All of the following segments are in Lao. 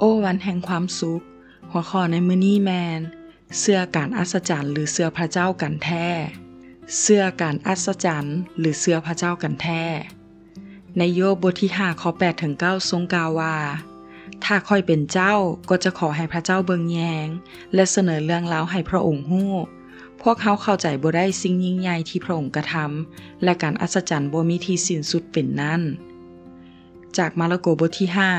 ໂອ້ ວັນແຫ່ງຄວາມສຸກ. ຫົວຂໍ້ໃນມື້ນີ້ແມ່ນ ເຊື່ອການອັດສະຈັນ ຫຼື ເຊື່ອພະເຈົ້າກັນແທ້? ເຊື່ອການອັດສະຈັນ ຫຼື ເຊື່ອພະເຈົ້າກັນແທ້? ໃນໂຢບບົດທີຫ້າ ຂໍ້ແປດເຖິງເກົ້າ ຊົງກ່າວວ່າ, ຖ້າຂ້ອຍເປັນເຈົ້າ, ກໍຈະຂໍໃຫ້ພະເຈົ້າເບິ່ງແຍງ ແລະ ສະເໜີເລື່ອງລາວໃຫ້ພະອົງຮູ້. ພວກເຮົາເຂົ້າໃຈບໍ່ໄດ້ສິ່ງຍິ່ງໃຫຍ່ທີ່ພະອົງກະທຳ ແລະ ການອັດສະຈັນບໍ່ມີທີ່ສິ້ນສຸດເປັນນັ້ນ. ຈາກມາລະໂກບົດທີຫ້າ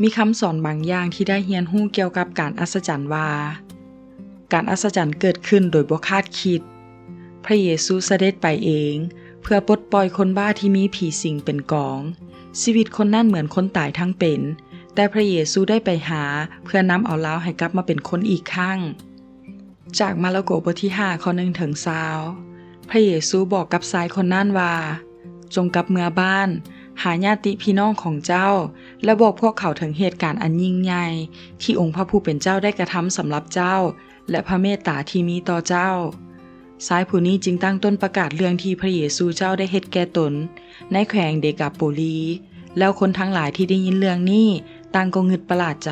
ມີຄຳສອນບາງຢ່າງທີ່ໄດ້ຮຽນຮູ້ກ່ຽວກັບການອັດສະຈັນວ່າ, ການອັດສະຈັນເກີດຂຶ້ນໂດຍບໍ່ຄາດຄິດ. ພະເຢຊູສະເດັດໄປເອງ ເພື່ອປົດປ່ອຍຄົນບ້າທີ່ມີຜີສິງເປັນກອງ. ຊີວິດຄົນນັ້ນເໝືອນຄົນຕາຍທັງເປັນ, ແຕ່ພະເຢຊູໄດ້ໄປຫາເພື່ອນຳເອົາລາວໃຫ້ກັບມາເປັນຄົນອີກຄັ້ງ. ຈາກມາລະໂກບົດທີຫ້າ ຂໍ້ໜຶ່ງເຖິງຊາວ ພະເຢຊູບອກກັບຊາຍຄົນນັ້ນວ່າ, ຈົ່ງກັບເມືອບ້ານ, ຫາຍາດຕິພີ່ນ້ອງຂອງເຈົ້າ ແລະ ບອກພວກເຂົາເຖິງເຫດການອັນຍິ່ງໃຫຍ່ທີ່ອົງພະຜູ້ເປັນເຈົ້າໄດ້ກະທຳສຳລັບເຈົ້າ ແລະ ພະເມດຕາທີ່ມີຕໍ່ເຈົ້າ. ຊາຍຜູ້ນີ້ຈຶ່ງຕັ້ງຕົ້ນປະກາດເລື່ອງທີ່ພະເຢຊູເຈົ້າໄດ້ເຮັດແກ່ຕົນໃນແຂວງເດກາໂປລີ, ແລ້ວຄົນທັງຫຼາຍທີ່ໄດ້ຍິນເລື່ອງນີ້ຕ່າງກໍງຶດປະຫຼາດໃຈ.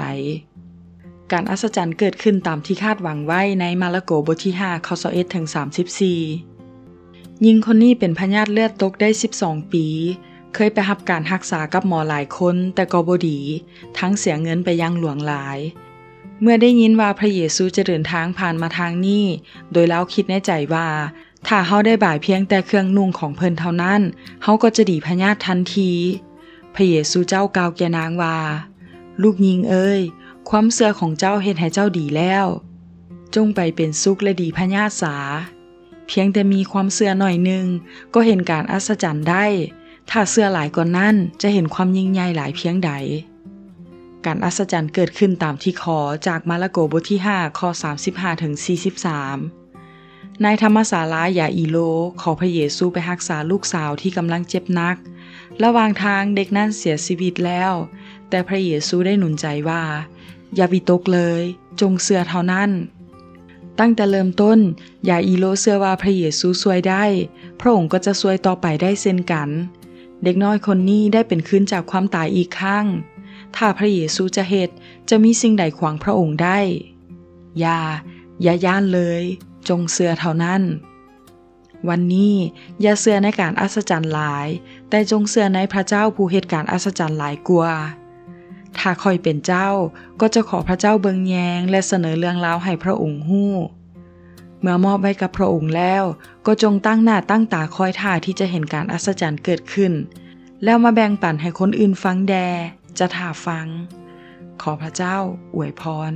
ການອັດສະຈັນເກີດຂຶ້ນຕາມທີ່ຄາດຫວັງໄວ້ໃນມາລະໂກບົດທີຫ້າ ຂໍ້ຊາວເອັດເຖິງສາມສິບສີ່. ຍິງຄົນນີ້ເປັນພະຍາດເລືອດຕົກໄດ້ສິບສອງປີ, ເຄີຍໄປຮັບການຮັກສາກັບໝໍຫຼາຍຄົນ, ແຕ່ກໍບໍ່ດີ, ທັງເສຍເງິນໄປຢ່າງຫຼວງຫຼາຍ. ເມື່ອໄດ້ຍິນວ່າພະເຢຊູຈະເດີນທາງຜ່ານມາທາງນີ້, ໂດຍລາວຄິດໃນໃຈວ່າ, ຖ້າເຮົາໄດ້ບາຍພຽງແຕ່ເຄື່ອງນຸ່ງຂອງເພິ່ນເທົ່ານັ້ນ, ເຮົາກໍຈະດີພະຍາດທັນທີ. ພະເຢຊູເຈົ້າກ່າວແກ່ນາງວ່າ, ລູກຍິງເອີຍ, ຄວາມເຊື່ອຂອງເຈົ້າເຮັດໃຫ້ເຈົ້າດີແລ້ວ. ຈົ່ງໄປເປັນສຸກ ແລະ ດີພະຍາດສາ. ພຽງແຕ່ມີຄວາມເຊື່ອໜ້ອຍໜຶ່ງ ກໍເຫັນການອັດສະຈັນໄດ້. ຖ້າເຊື່ອຫຼາຍກວ່ານັ້ນ, ຈະເຫັນຄວາມຍິ່ງໃຫຍ່ຫຼາຍພຽງໃດ. ການອັດສະຈັນເກີດຂຶ້ນຕາມທີ່ຂໍ ຈາກມາລະໂກບົດທີຫ້າ ຂໍ້ສາມສິບຫ້າເຖິງສີ່ສິບສາມ. ນາຍທຳມະສາລາຢາອີໂລ ຂໍພະເຢຊູໄປຮັກສາລູກສາວທີ່ກຳລັງເຈັບໜັກ. ລະຫວ່າງທາງເດັກນັ້ນເສຍຊີວິດແລ້ວ, ແຕ່ພະເຢຊູໄດ້ໜູນໃຈວ່າ, ຢ່າວິຕົກເລີຍ, ຈົ່ງເຊື່ອເທົ່ານັ້ນ. ຕັ້ງແຕ່ເລີ່ມຕົ້ນ, ຢາອີໂລເຊື່ອວ່າພະເຢຊູຊ່ວຍໄດ້, ພະອົງກໍຈະຊ່ວຍຕໍ່ໄປໄດ້ເຊັ່ນກັນ. ເດັກນ້ອຍຄົນນີ້ໄດ້ເປັນຄືນຈາກຄວາມຕາຍອີກຄັ້ງ. ຖ້າພະເຢຊູຈະເຮັດ, ຈະມີສິ່ງໃດຂວາງພະອົງໄດ້? ຢ່າ, ຢ່າຢ້ານເລີຍ, ຈົ່ງເຊື່ອເທົ່ານັ້ນ. ວັນນີ້, ຢ່າເຊື່ອໃນການອັດສະຈັນຫຼາຍ, ແຕ່ຈົ່ງເຊື່ອໃນພະເຈົ້າຜູ້ເຮັດການອັດສະຈັນຫຼາຍກວ່າ. ຖ້າຂ້ອຍເປັນເຈົ້າ, ກໍຈະຂໍພະເຈົ້າເບິ່ງແຍງ ແລະ ສະເໜີເລື່ອງລາວໃຫ້ພະອົງຮູ້. ເມື່ອມອບໄວ້ກັບພະອົງແລ້ວ, ກໍຈົ່ງຕັ້ງໜ້າຕັ້ງຕາຄອຍຖ້າທີ່ຈະເຫັນການອັດສະຈັນເກີດຂຶ້ນ, ແລ້ວມາແບ່ງປັນໃຫ້ຄົນອື່ນຟັງແດ່, ຈະຖ້າຟັງ. ຂໍພະເຈົ້າອວຍພອນ.